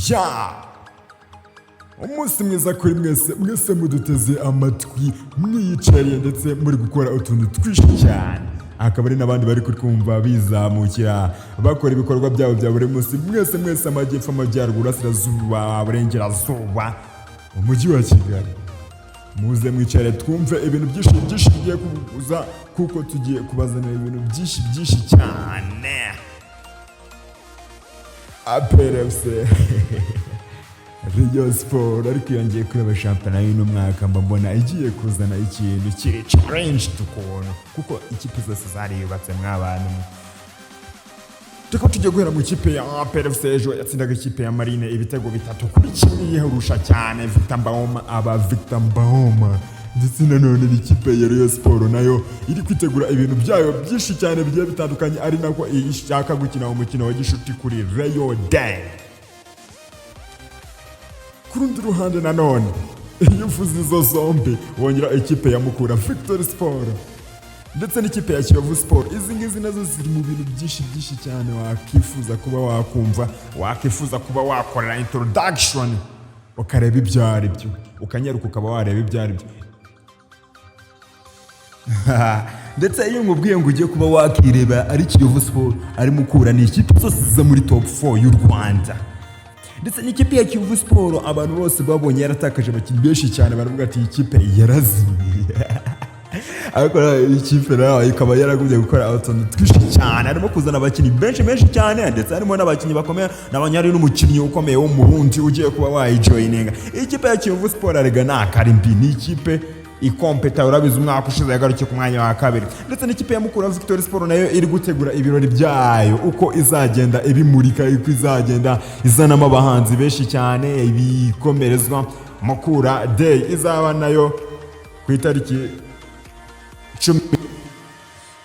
Ya, umunsi mwiza kuri mwese, mwese muduteze amatwi, mwiyicariye ndetse muri gukora utuntu twinshi cyane, hakaba hari n'abandi bari kutwumva bizamukira, bakora ibikorwa byabo bya buri munsi. Mwese mwese, amajyepfo, amajyaruguru, burasirazuba, burengerazuba, umujyi wa Kigali, muze mwicare twumve ibintu byinshi byinshi bigiye kuza, kuko tugiye kubazanira ibintu byinshi byinshi cyane. APR FC, Rayon Sport, ariko yongeye kureba shampiyona y'uno mwaka, mba mbona igiye kuzana ikintu kiri challenge ukuntu, kuko ikipe zose zariyubatse mw'abantu. Tukaba tugiye guhera mu ikipe ya APR FC. Ejo yatsindaga ikipe ya Marine ibitego 3-1, yihurusha cyane Victor Mbaoma, aba Victor Mbaoma. Ndetse nanone n'ikipe ya Rayon Sport nayo iri kwitegura ibintu byayo byinshi cyane bigiye bitandukanye, ari nako ishaka gukina umukino wa gishuti kuri Rayon Day. Ku rundi ruhande nanone, iyo uvuze izo zombi, wongera ikipe ya Mukura Victory Sport ndetse n'ikipe ya Kiyovu Sport. Izi ngizi nazo ziri mu bintu byinshi byinshi cyane wakifuza kuba wakumva, wakifuza kuba wakorera introduction, ukareba ibyo ari byo, ukanyaruka ukaba wareba ibyo ari byo. Ndetse iyo nkubwiye ngo ugiye kuba wakireba, ari Kiyovu Sport, ari Mukura, ni ikipe zose ziza muri top 4 y'u Rwanda. Ndetse n'ikipe ya Kiyovu Sport, abantu bose babonye yaratakaje abakinnyi benshi cyane, baravuga ati: "Iyi kipe yarazimiye." Ariko iyi kipe nayo ikaba yaragumye gukora utuntu twinshi cyane, harimo kuzana abakinnyi benshi benshi cyane, ndetse harimo n'abakinnyi bakomeye n'abanyari, n'umukinnyi ukomeye w'Umurundi ugiye kuba wayijoyininga. Iyi kipe ya Kiyovu Sport arega nta mbi, ni ikipe ikompeta. Urabizi, umwaka ushize yagarukiye ku mwanya wa kabiri. Ndetse n'ikipe ya Mukura Victory Sport nayo iri gutegura ibirori byayo, uko izagenda ibimurika, uko izagenda izanamo abahanzi benshi cyane, ibikomerezwa. Mukura Day izaba nayo ku itariki 10.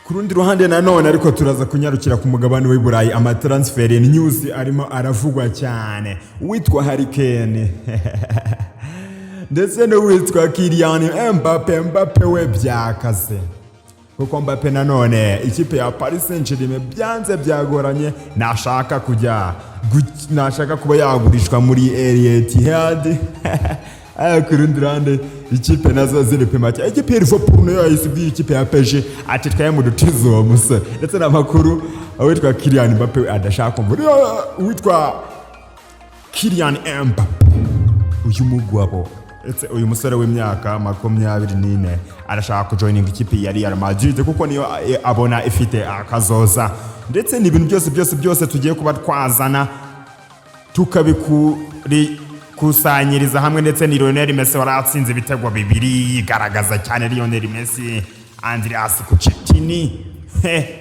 Ku rundi ruhande nanone ariko, turaza kunyarukira ku mugabane w'i Burayi. Amatransfer news arimo aravugwa cyane, uwitwa Harry Kane ndetse n'uwitwa Kylian Mbappe. Mbappe we byakaze, kuko Mbappe nanone ikipe ya Paris Saint-Germain byanze byagoranye, nashaka kujya nashaka kuba yagurishwa muri Etihad. Aya, ku rundi ruhande ikipe nazo ziripima cyane. Ikipe ya Liverpool nayo yahise ibwira ikipe ya PSG ati: "Twaye mu dutizo uwo musore." Ndetse n'amakuru uwitwa Kylian Mbappe adashaka kumva uwitwa Kylian Mbappe, uyu mugabo, ndetse uyu musore w'imyaka 24 arashaka kujoininga ikipe ya Real Madrid, kuko niyo abona ifite akazoza. Ndetse ni ibintu byose byose byose tugiye kuba twazana, tukabikusanyiriza hamwe. Ndetse ni Lionel Messi waratsinze ibitego bibiri, yigaragaza cyane. Lionel Messi, Andreas Cuccittini,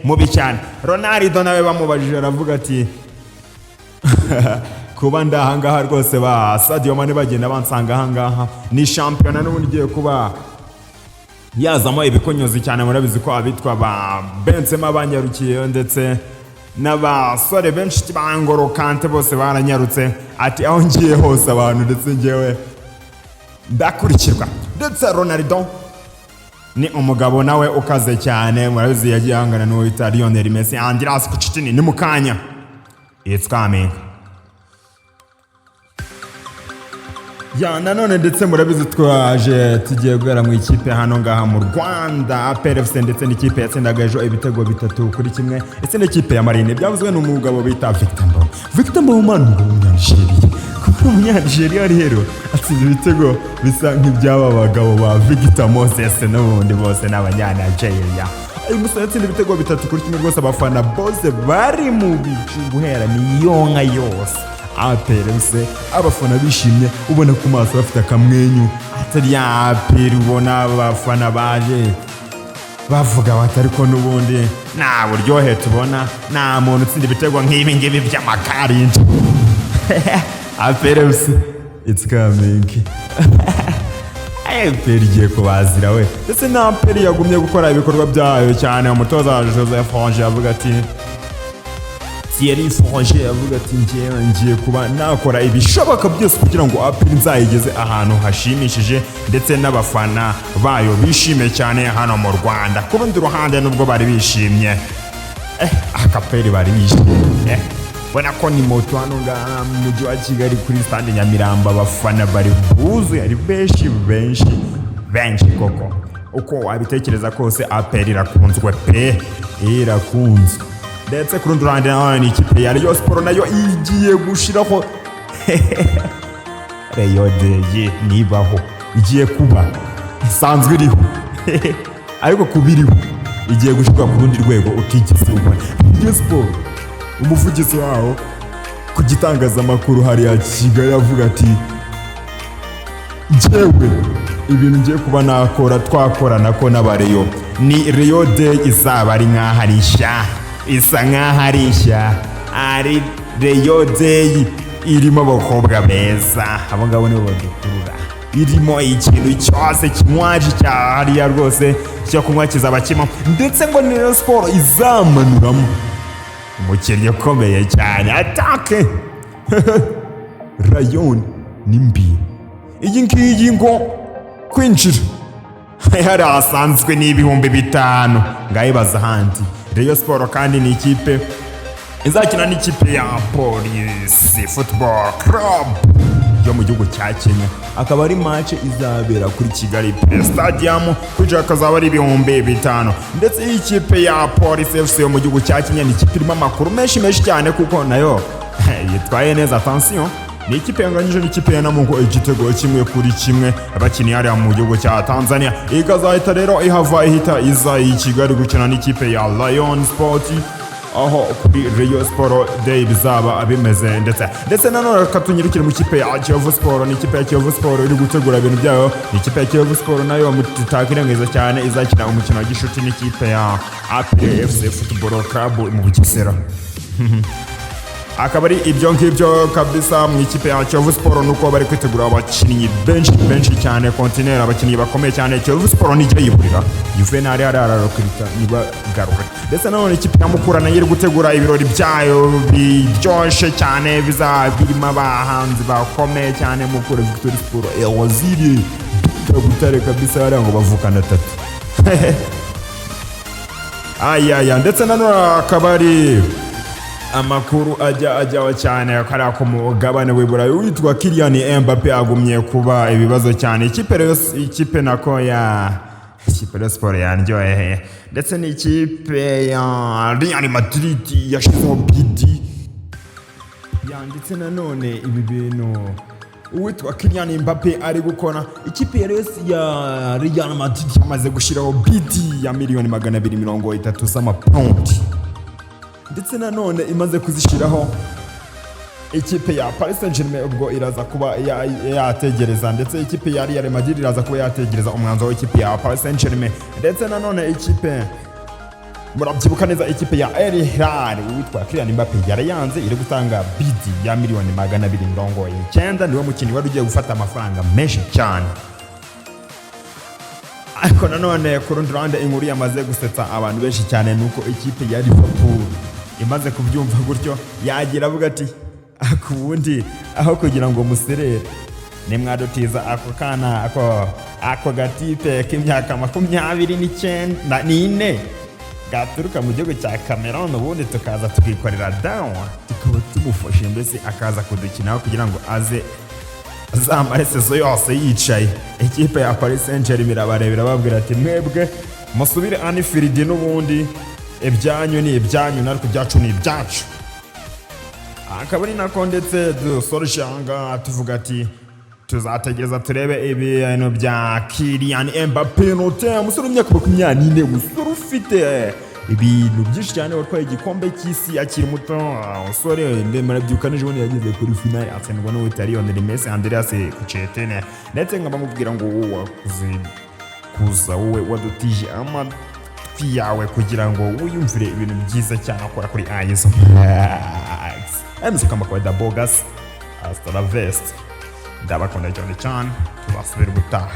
mubi cyane. Ronaldo nawe bamubajije aravuga ati: "Kuba ndi ahangaha rwose, ba Sadio Mane bagenda bansanga ahangaha, ni shampiyona n'ubundi igiye kuba yazamo ibikonyozi cyane." Murabizi ko abitwa ba Benzema banyarukiyeyo, ndetse n'abasore benshi ba Ngolo Kante bose baranyarutse. Ati: "Aho ngiye hose abantu, ndetse ngewe ndakurikirwa." Ndetse Ronaldo ni umugabo nawe ukaze cyane, murabizi yagiye ahangana n'uwo bita Lionel Messi. Andreas Cuccittini ni mu kanya, it's coming. Ya, nanone ndetse murabizi twaje tugiye guhera mu ikipe hano ngaha mu Rwanda, APR FC, ndetse n'ikipe yatsindaga ejo ibitego 3-1, ndetse n'ikipe ya Marine. Byavuzwe n'umugabo bita Victor Mbaoma. Victor Mbaoma ni umugabo w'Umunyanigeriya. Kuba ari Umunyanigeriya rero, atsinze ibitego bisa nk'iby'aba bagabo ba Victor Moses, n'ubundi bose ni Abanyanigeria. Uyu musore yatsinze ibitego 3-1 rwose, abafana bose bari mu bicu guhera niyonka yose. APR FC, abafana bishimye, ubona ku maso bafite akamwenyu, atari ya APR ubona abafana baje bavuga bati: "Ariko n'ubundi nta buryohe tubona, nta muntu utsinda ibitego nk'ibi ngibi by'amakarinji." APR FC, it's coming. APR igiye kubazira we. Ndetse na APR yagumye gukora ibikorwa byayo cyane. Umutoza Joseph Froger avuga ati, Thierry Froger avuga ati: "Ngewe ngiye kuba nakora ibishoboka byose kugira ngo APR nzayigeze ahantu hashimishije, ndetse n'abafana bayo bishime cyane hano mu Rwanda." Ku rundi ruhande, nubwo bari bishimye, APR bari bishimye. Ubona ko ni moto hano ngaha mu mujyi wa Kigali kuri stade Nyamirambo, abafana bari buzuye, ari benshi benshi benshi koko. Uko wabitekereza kose, APR irakunzwe pe, irakunzwe. Ndetse ku rundi ruhande nanone ni ikipe ya Rayon Sport, nayo igiye gushiraho Rayon Day. Nibaho igiye kuba, isanzwe iriho, ariko kuba iriho igiye gushyirwa ku rundi rwego utigeze ubona. Rayon Sport, umuvugizi wawo ku gitangazamakuru hariya Kigali avuga ati: "Njyewe ibintu ngiye kuba nakora, twakorana ko n'abareyo, ni Rayon Day izaba ari nk'aho ari nshya, isa nk'aho ari nshya, ari Rayon Day irimo abakobwa beza, abo ngabo nibo badukurura, irimo ikintu cyose kinywaje cya hariya rwose, cyo kunywa kizaba kirimo." Ndetse ngo ni Rayon Sport izamanuramo umukinnyi ukomeye cyane, atake Rayon ni mbi. Iyi ngiyi ngo kwinjira hari hasanzwe ni 5000, ngayibaza ahandi. Rayon Sport kandi ni ikipe izakina n'ikipe ya Police Football Club yo mu gihugu cya Kenya, akaba ari match izabera kuri Kigali Pelé Stadium, kwinjira akazaba ari 5000. Ndetse iyi kipe ya Police FC yo mu gihugu cya Kenya ni ikipe irimo amakuru menshi menshi cyane, kuko nayo yitwaye neza. Attention, ni ikipe yanganyije n'ikipe ya Namungo igitego 1-1 bakiniye hariya mu gihugu cya Tanzania, ikazahita rero ihava ihita iza i Kigali gukina n'ikipe ya Rayon Sport, aho kuri Rayon Sport Day bizaba bimeze. Ndetse nanone reka tunyarukire mu kipe ya Kiyovu Sport. Ni ikipe ya Kiyovu Sport iri gutegura ibintu byayo. Ni ikipe ya Kiyovu Sport nayo tutakirengagiza cyane, izakina umukino wa gishuti n'ikipe ya APR FC Football Club mu Bugesera. Akaba ari ibyo ngibyo kabisa mu ikipe ya Kiyovu Sport, nuko bari kwitegura abakinnyi benshi benshi cyane, kontineri, abakinnyi bakomeye cyane. Kiyovu Sport nijya yiburira Juvenal hari ararokirita nibagarure. Ndetse nanone ikipe ya Mukura nayo iri gutegura ibirori byayo biryoshye cyane, bizaba birimo abahanzi bakomeye cyane. Mukura Victory Sport, Waziri Butare kabisa, hariya ngo bavukana atatu ayaya. Ndetse nanone akaba ari amakuru ajya ajyaho cyane kariya ku mugabane w'i Burayi, witwa Kylian Mbappe agumye kuba ibibazo cyane. Ikipe rero, ikipe nako ya ikipe ya Sport yanryoheye, ndetse n'ikipe ya Real Madrid yashizeho bid yanditse. Nanone ibi bintu uwitwa Kylian Mbappe ari gukora, ikipe ya Real Madrid yamaze gushyiraho bid ya miliyoni 230 z'amapawundi. Ndetse nanone imaze kuzishyiraho, ikipe ya Paris Saint-Germain ubwo iraza kuba yategereza, ndetse ikipe ya Real Madrid iraza kuba yategereza umwanzuro w'ikipe ya Paris Saint-Germain. Ndetse nanone ikipe, murabyibuka neza, ikipe ya Al Hilal witwa Kylian Mbappe yarayanze, iri gutanga bid ya miliyoni 290. Niwe mukinnyi wari ugiye gufata amafaranga menshi cyane. Ariko nanone ku rundi ruhande, inkuru yamaze gusetsa abantu benshi cyane ni uko ikipe ya Liverpool imaze kubyumva gutyo, yagira avuga ati: "Ako ubundi aho kugira ngo muserere, nimwadutiza ako kana, ako gatipe k'imyaka 24 gaturuka mu gihugu cya Cameroon, ubundi tukaza tukikorera dawa, tukaba tumufashe, mbese akaza kudukinaho kugira ngo aze azamare saison yose yicaye." Ikipe ya Paris Saint-Germain irabarebera, babwira ati: "Mwebwe musubire Anfield, n'ubundi ibyanyu ni ibyanyu, natwe ibyacu ni ibyacu." Akaba ari nako ndetse dusoje aha tuvuga ati tuzategereza turebe ibintu bya Kylian Mbappe note, umusore w'imyaka 24, umusore ufite ibintu byinshi cyane, watwaye igikombe cy'isi akiri muto. Umusore murabyuka n'ejo bundi yageze kuri finale atsindwa n'uwita Lionel Messi, Andreas Kuchetene. Ndetse nkaba mubwira ngo wowe wakuze kuza, wowe wadutije amatwi yawe kugira ngo wiyumvire ibintu byiza cyane akora kuri Ayizo Max MC kama kawaida, bogas, hasta la vest, ndabakunda cyane cyane, tuzasubira ubutaha.